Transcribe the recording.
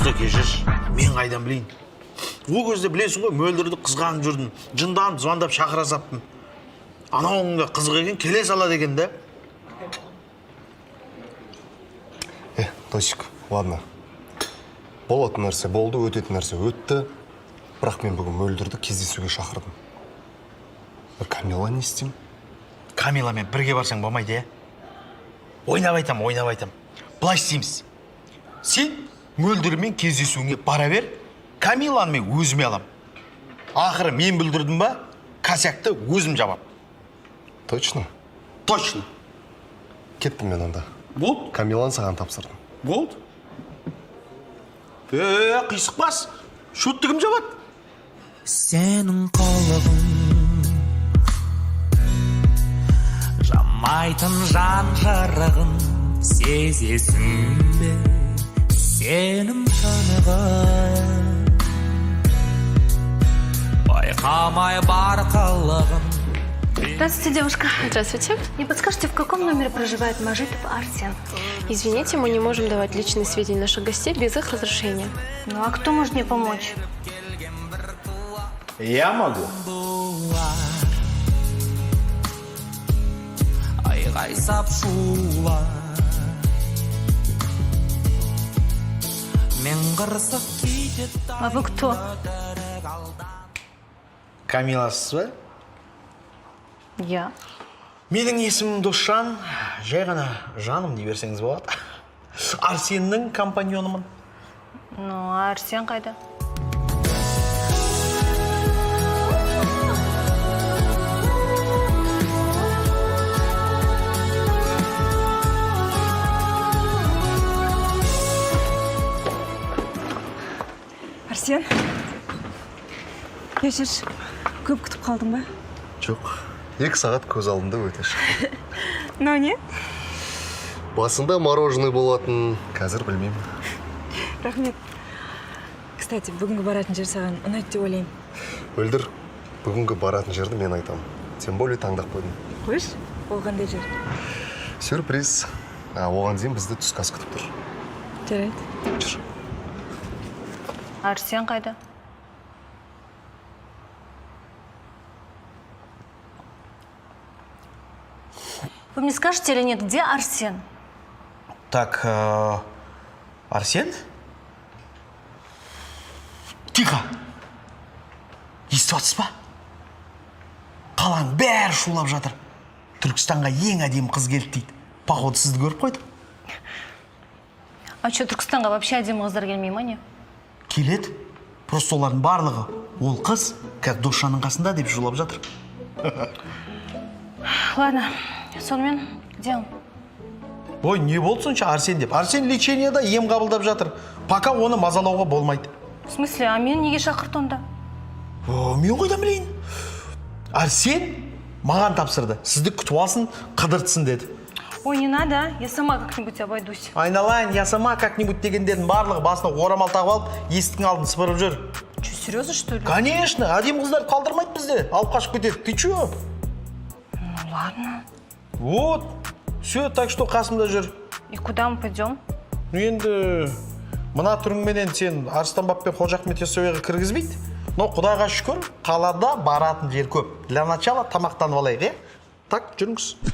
Просто кешірші, мен қайдан білейін? Ол кезде білесің ғой, Мөлдірді қызғанып жүрдім, жынданып звондап шақыра саптым. Анауың да қызық екен, келе салады екен да. Е, Досик, ладно. Болатын нәрсе болды, өтетін нәрсе өтті. Бірақ мен бүгін Мөлдірді кездесуге шақырдым. Бір Камила не істеймін? Камиламен бірге барсаң болмайды, иә? Ойнап айтам, ойнап айтам. Былай істейміз. Сен Мөлдірмен кездесуіңе бара бер, Камиланы мен өзіме алам. Ақыры мен бүлдірдім ба, косякты өзім жабам. Точно? Точно. Кеттім мен онда. Болды. Камиланы саған тапсырдым. Болды. Е, қисық бас. Шөтті кім жабады? Сенің қылығың жамайтын жан жарығын сезесің бе, сенім тұнығын байқамай бар қылығын. Здравствуйте, девушка. Здравствуйте. Не подскажете, в каком номере проживает Мажитов Арсен? Извините, мы не можем давать личные сведения наших гостей без их разрешения. Ну, а кто может мне помочь? Я могу. Айғай сап шула мен қырсық кейде. А вы кто? Камиласыз ба? Я. Менің есімім Досжан, жай ғана жаным дей берсеңіз болады. Арсеннің компаньонымын. Ну, а Арсен қайда? Арсен, кешірші, көп күтіп қалдың ба? Жоқ, 2 сағат көз алдымда өте шықты. Мынау не? Басында мороженое болатын, қазір білмеймін. Рахмет. Кстати, бүгінгі баратын жер саған ұнайды деп ойлаймын. Мөлдір, бүгінгі баратын жерді мен айтамын. Тем более таңдап қойдым. Қойшы, ол қандай жер? Сюрприз. А, оған дейін бізді түскі ас күтіп тұр. Жарайды. Жүр. Арсен қайда? Вы мне скажете или нет, где Арсен? Так, Арсен? Тихо! Естіп жатсыз ба? Қаланың бәрі шулап жатыр. Түркістанға ең әдемі қыз келді дейді. Походу, сізді көріп қойды. А что, Түркістанға вообще әдемі қыздар келмей ма, не? Келеді. Просто олардың барлығы ол қыз қазір Досжанның қасында деп шулап жатыр. Ладно, сонымен, где он? Ой, не болды сонша Арсен деп? Арсен лечениеда, ем қабылдап жатыр. Пока оны мазалауға болмайды. В смысле, а мені неге шақырды онда? О, мен қайдан білейін? Арсен маған тапсырды. Сізді күтіп алсын, қыдыртсын деді. Ой, не надо, я сама как-нибудь обойдусь. Айналайын, я сама как-нибудь дегендердің барлығы басына орамал тағып алып, есіктің алдын сыпырып жүр. Че, серьезно, что ли? Конечно, әдемі қыздарды қалдырмайды бізде. Алып қашып кетеді. Ты чё? Ну ладно. Вот. Все, так что қасымда жүр. И куда мы пойдем? Ну енді мына түріңменен сен Арыстанбап пен Қожа Ахмет Яссауиға кіргізбейді. Но құдайға шүкір, қалада баратын жер көп. Для начала тамақтанып алайық, иә? Так, жүріңіз.